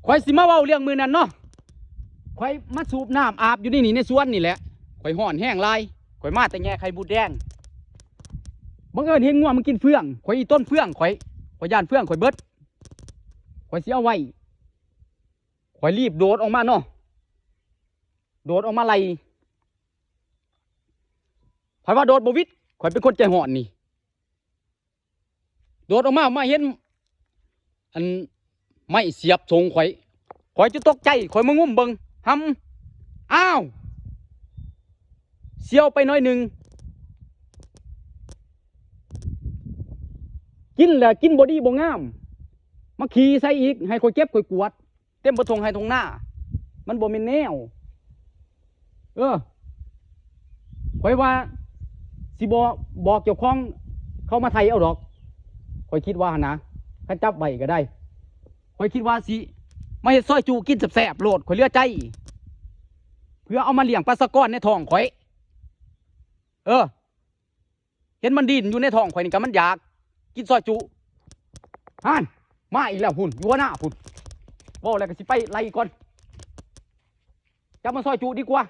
ຂ້ອຍຊິມາເວົ້າເລື່ອງມື້ນັ້ນເນາະ. ຂ້ອຍມາສູບນ້ຳອາບຢູ່ໃນນີ້ ໃນສວນນີ້ແຫຼະ. ຂ້ອຍຮ້ອນແຮງຫຼາຍ. ຂ້ອຍມາແຕ່ແຍ່ໄຂ່ມົດແດງ. ບັງເອີນເຫັນງົວມັນກິນເຟືອງ. ຂ້ອຍອີ່ຕົນເຟືອງ ຂ້ອຍ ຂ້ອຍຢ້ານເຟືອງຂ້ອຍເບິດ. ຂ້ອຍຊິເອົາໄວ້. ຂ້ອຍລີບໂດດອອກມາເນາະ. ໂດດອອກມາໄລ່. ຂ້ອຍວ່າໂດດບໍ່ຫວິດ. ຂ້ອຍເປັນຄົນໃຈຮ້ອນນີ້. ໂດດອອກມາ ມາເຫັນ ອັນ ໄມ້ສຽບສົ້ງຂ້ອຍ. ຂ້ອຍຈະຕົກໃຈ. ຂ້ອຍມາງຸ້ມເບິ່ງ. ຫຳ ອ້າວ ສ່ຽວໄປໜ້ອຍໜຶ່ງ. ກິນແລ້ວກິນບໍ່ດີບໍ່ງາມ. ມາຂີ້ໃສ່ອີກ. ໃຫ້ຂ້ອຍເກັບ ຂ້ອຍກວາດ. ເຕັມເບິດທົ່ງໄຮ່ທົ່ງນາ. ມັນບໍ່ແມ່ນແນວ. ເອີ ຂ້ອຍວ່າຊິບໍ່ບອກເຈົ້າຂອງເຂົາມາໄຖ່ເອົາດອກ. ຂ້ອຍຄິດວ່າຫັ້ນນະ. ຄັນຈັບໄວ້ກໍໄດ້. ຂ້ອຍຄິດວ່າຊິມາເຮັດຊອຍຈຸກິນແຊບໆໂລດ. ຂ້ອຍເຫຼືອໃຈ. ເພື່ອເອົາມາລ້ຽງປະຊາກອນໃນທ້ອງຂ້ອຍ. ເອີ. ເຫັນມັນດີ້ນຢູ່ໃນທ້ອງຂ້ອຍນີ້ກໍມັນຢາກກິນຊອຍຈຸ. ຫັ້ນ ມາອີກແລ້ວພຸ້ນ ຢູ່ຫົວໜ້າພຸ້ນ. ເວົ້າແລ້ວກໍຊິໄປໄລ່ກ່ອນ. ຈັບມາຊອຍຈຸດີກວ່າ.